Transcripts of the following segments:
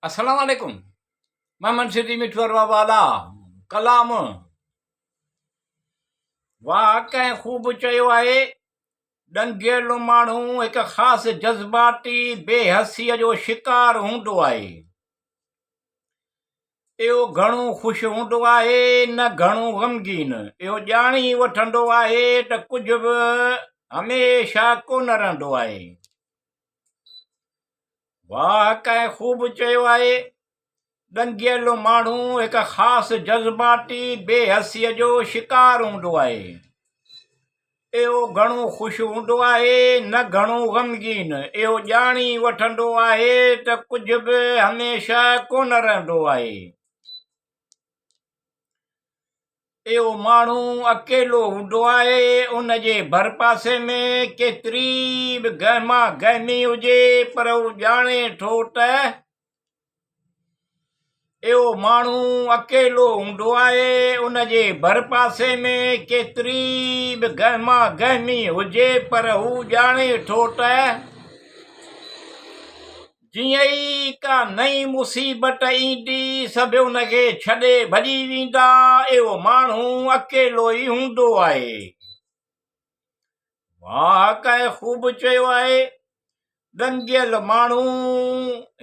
السلام عليڪم محمد سيٺي مٺو ارباب والا ڪلام واهه ڪنهن خوب چيو آهي ڏنگيل ماڻهو هڪ خاص جذباتي بي حسيء جو شڪار هوندو آهي اهو گهڻو خوش هوندو آهي نه گهڻو غمگين اهو ڄاڻي وٺندو آهي ته ڪجهه به هميشه ڪونه رهندو آهي واهه ڪنهن خوب چيو آهي، ڏنگيل ماڻهو هڪ خاص جذباتي بي حسيء جو شڪار هوندو آهي. اهو گهڻو خوش هوندو آهي نه گهڻو غمگين. اهو ڄاڻي وٺندو آهي ته ڪجهه به هميشه ڪونه رهندو آهي. اهو ماڻهو اڪيلو هوندو آهي، ان جي ڀرپاسي ۾ ڪيتري به گهما گهمي هجي پر هو ڄاڻي ٿو ته اهو ماڻهو اڪيلو هوندو آهي، ان جي ڀرپاسي ۾ ڪيتري به گهما گهمي هجي پر هو ڄاڻي ٿو ته جيئن ئي ڪا نئين مصيبت ايندي، سڀ ان کي ڇڏي ڀڄي ويندا. اهو ماڻهو اڪيلو ئي هوندو آهي. واهه ڪنهن خوب چيو آهي، ڏنگيل ماڻهو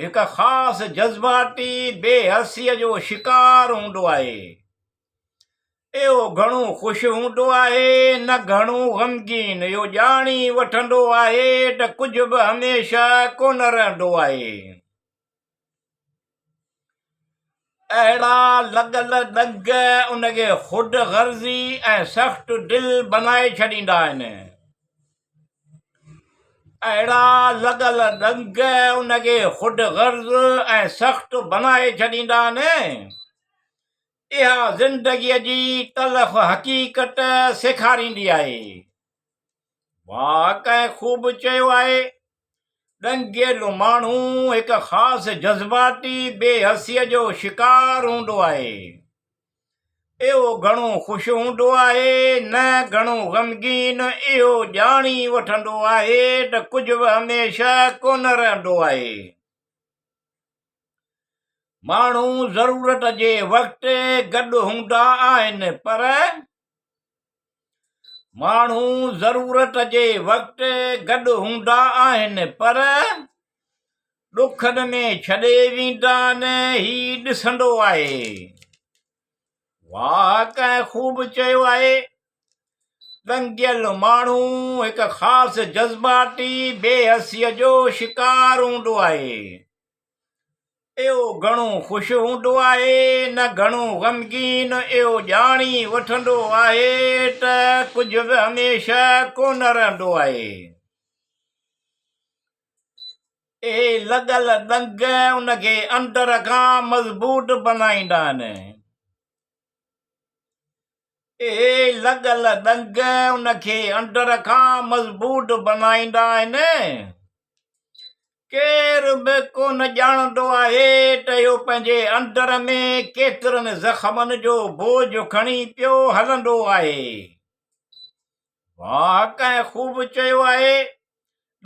هڪ خاص جذباتي بي حسيء جو شڪار هوندو آهي. اهو گهڻو خوش هوندو آهي نه گهڻو غمگين. اهو ڄاڻي وٺندو آهي ته ڪجهه به هميشه ڪونه رهندو آهي. اهڙا لڳل ڏنگ ان کي خود غرضي ۽ سخت دل بنائي ڇڏيندا آهن. اهڙا لڳل ڏنگ ان کي خود غرض ۽ سخت بنائي ڇڏيندا آهن. اها زندگيء جي تلخ حقيقت سيکاريندي آهي. واهه ڪنهن خوب چيو آهي، ڏنگيل ماڻهو هڪ خاص جذباتي بي حسيء جو شڪار هوندو آهي. اهو گهڻو خوش هوندو آهي نه گهڻو غمگين، اهو ڄاڻي وٺندو آهي ته ڪجهه به هميشه ڪونه رهندو آهي. ماڻهو ضرورت جي وقت گڏ هوندا آهن پر ماڻهو ضرورت جي وقت گڏ هوندا آهن پر ڏکن ۾ ڇڏي ويندا آهن هي ڏسندو آهي. واهه ڪنهن خوب چيو آهي ڏنگيل ماڻهو هڪ خاص جذباتي بي حسيء جو شڪار هوندو آهي. اهو گهڻو خوش هوندو آهي نه گهڻو غمگين، اهو ڄاڻي وٺندو آهي ته ڪجهه به هميشه ڪونه رهندو آهي. اهي لڳل ڏنگ ان کي اندر کان مضبوط بنائيندا آهن. اهي لڳل ڏنگ ان کي اندر کان مضبوط بنائيندا آهن. ڪير به ڪونه ڄاڻندو آهي ته اهو پنهنجي اندر ۾ ڪيترن زخمن جو بوجهه کڻي پيو هلندو آهي. واهه ڪنهن خوب چيو آهي،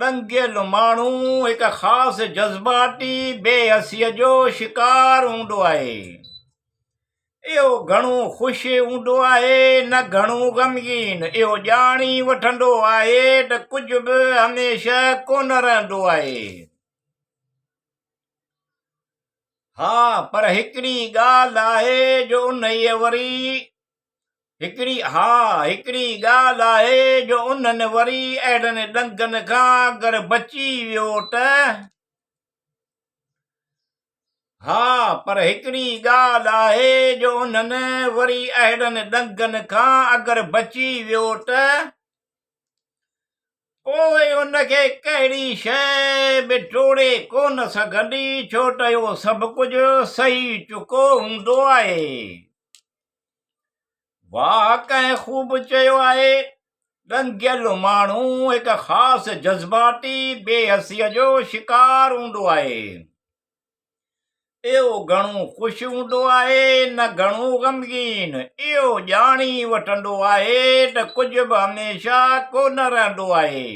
ڏنگيل ماڻهو هڪ خاص جذباتي بي حسيء جو شڪار هوندو آهي. اهو گهڻو خوش هوندو آهي نه گهڻو غمگين. اهو ڄاڻي وٺندو آهي ته ڪجهه به هميشه ڪونه رهندو آهي. ها پر هڪڙي ڳالهه آهي جو انهيء وري هڪڙي ها هڪڙي ڳالهه آهي جو انهن وري اهڙن ڏنگن کان اگر بچي ويو ته ها پر هڪڙي ڳالهه آهي جو انهن وري اهڙن ڏنگن کان اگر بچي ويو ته پوء ان کي ڪهڙي شيء به ٽوڙي ڪونه سگهندي ڇو ته اهو سڀ ڪجهه سهي چڪو هوندو آهي. واهه ڪنهن خوب چيو آهي، ڏنگيل ماڻهو هڪ خاص جذباتي بي حسيء جو شڪار هوندو آهي. اهو گهڻو خوش هوندو آهي نه گهڻو غمگين. اهو ڄاڻي وٺندو آهي ته ڪجهه به هميشه ڪو نه رهندو آهي.